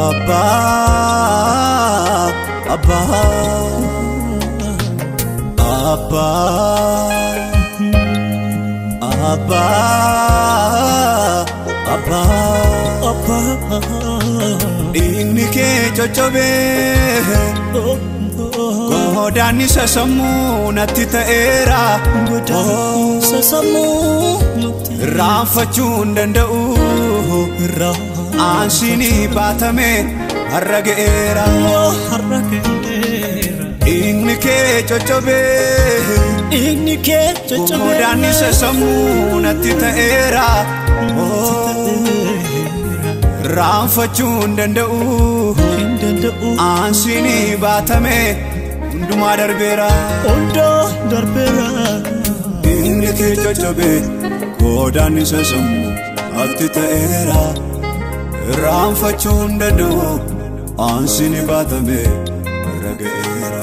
Abba Abba Abba Abba Abba Abba Dhiigni kee coccobee godaannisa sammuu natti ta'eera irraanfachuu hin danda'u aansiin baatame har'a ga'eera Dhiigni kee coccobee godaannisa sammuu natti ta'eera irraanfachuu hin danda'u aansiin baatame hundumaa darbeera Dhiigni kee coccobee godaannisa sammuu natti ta'eera irraanfachuu hin danda'u aansiin baatame har'a ga'eera.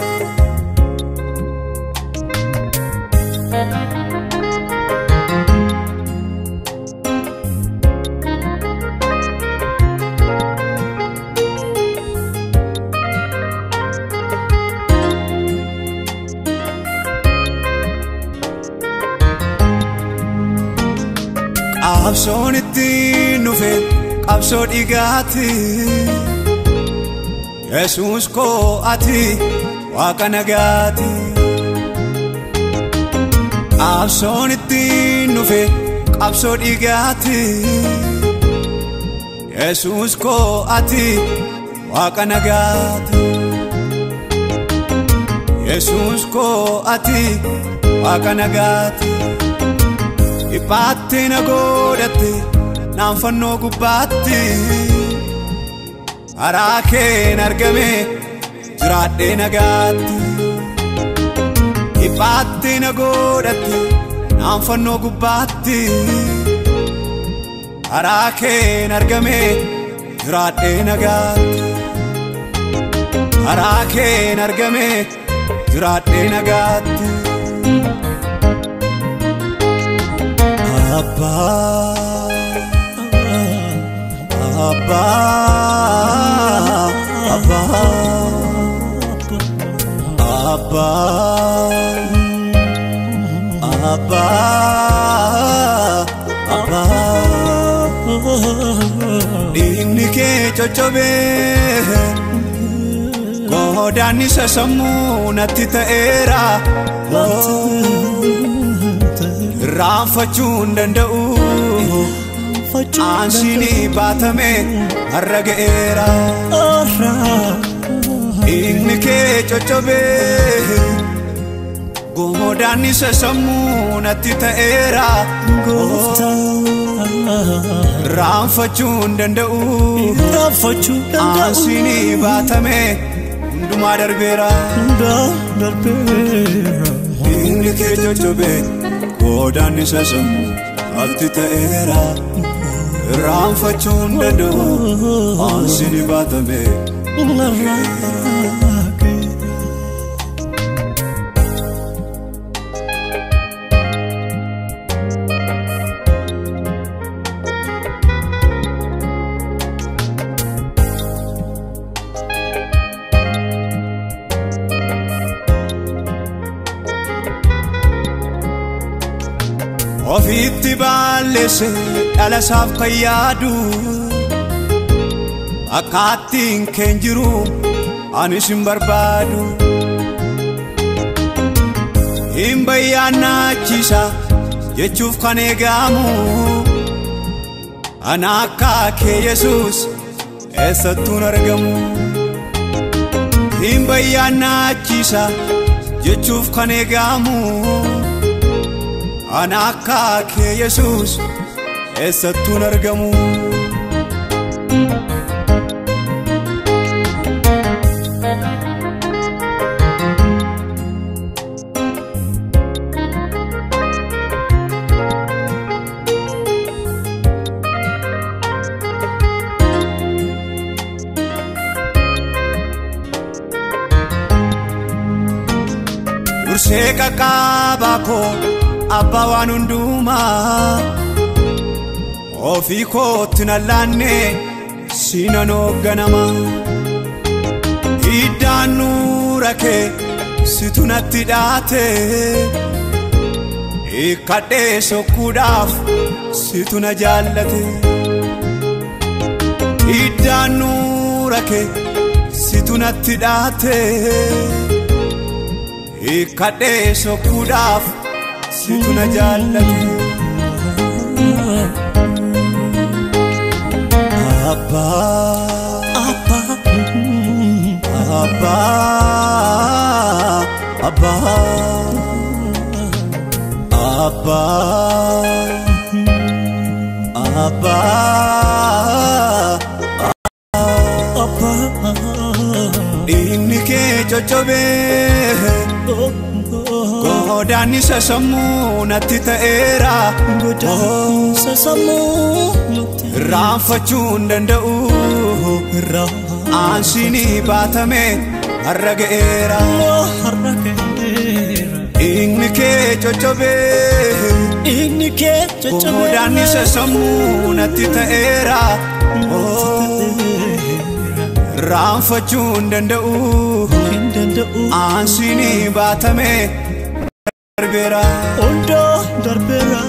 Qabsoon ittiin dhufe qabsoo dhiigaati Yesuus koo ati waaqa nagaati Qabsoon ittiin dhufe qabsoo dhiigaati Yesuus koo ati waaqa nagaati Yesuus koo ati waaqa nagaati Dhiphaatti na godhatte naan fannoo gubbaatti karaa keen argame jiraadhee nagaatti Dhiphaatti na godhatte naan fannoo gubbaatti karaa keen argame jiraadhee nagaatti karaa keen argame jiraadhee nagaatti Abba Abba Abba Abba Abba Abba Dhiigni kee coccobee godaannisa sammuu natti ta'eera irraanfachuu hin danda'u aansiin baatame har'a ga'eera Dhiigni kee coccobee godaannisa sammuu natti ta'eera irraanfachuu hin danda'u aansiin baatame hundumaa darbeera Dhiigni kee coccobee godaannisa sammuu natti ta'eera irraanfachuu hin danda'u aansiin baatame Ofitti balleesse dhala isaaf kan yaadu akkaattiin keen jiru anis hin barbaadu Hin bayyaannaachisa jechuuf kan eegamu ana akka kee Yesuus eessattuun argamu Hin bayyaannaachisa jechuuf kan eegamu ana akka kee Yesuus eessattuun argamu Dursee qaqqabaa koo abbaa waan hundumaa ofii kootti na laanne sinan hoogganama. Iddaan nuura kee situ natti dhaate hiikkadhee sokkuudhaaf situ na jaallate. Iddaan nuura kee situ natti dhaate hiikkadhee sokkuudhaaf situ na jaallate. Abba, Abba, Abba, Abba, Abba, Abba, Abba. Dhiigni kee coccobee godaannisa sammuu natti ta'eera. Godaannisa sammuu natti Irraanfachuu hin danda'u. Aansinii baatame har'a ga'eera. Har'a ga'eera. Dhiigni kee coccobee Dhiigni kee coccobee godaannisa sammuu natti ta'eera. Irraanfachuu hin danda'u. Hin danda'u. Aansinii baatame darbeera. Hundoo darbeera.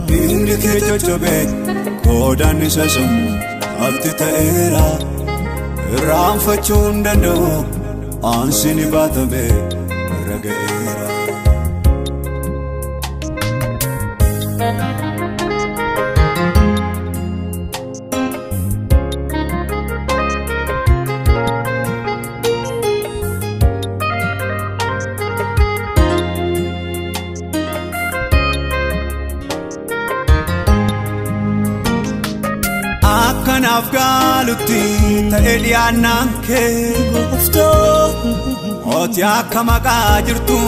Dhiigni kee coccobee godaannisa sammuu natti ta'eera. Irraanfachuu hin danda'u. Aansinii baatame har'a ga'eera. Akkanaaf gaalutti ta'e dhiyaannaan kee Gooftaa Mootii akka maqaa jirtu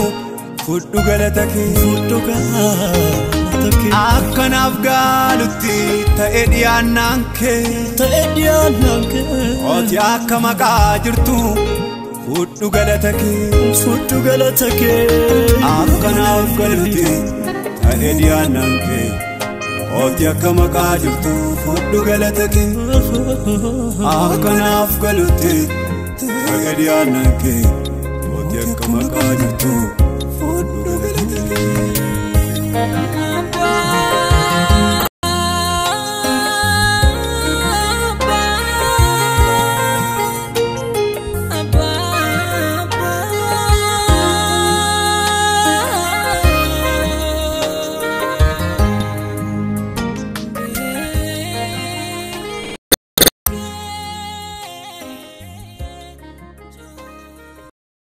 fudhu galata kee. Fudhu galata kee. Akkanaaf gaalutti ta'e dhiyaannaan kee Ta'e dhiyaannaan kee. Mootii akka maqaa jirtu fudhu galata kee. Fudhu galata kee. Akkanaaf gaalutti ta'e dhiyaannaan kee Mootii akka maqaa jirtu fudhu galata kee. Akkanaaf galutti ta'e dhiyaannaan kee Mootii akka maqaa jirtu fudhu galata kee.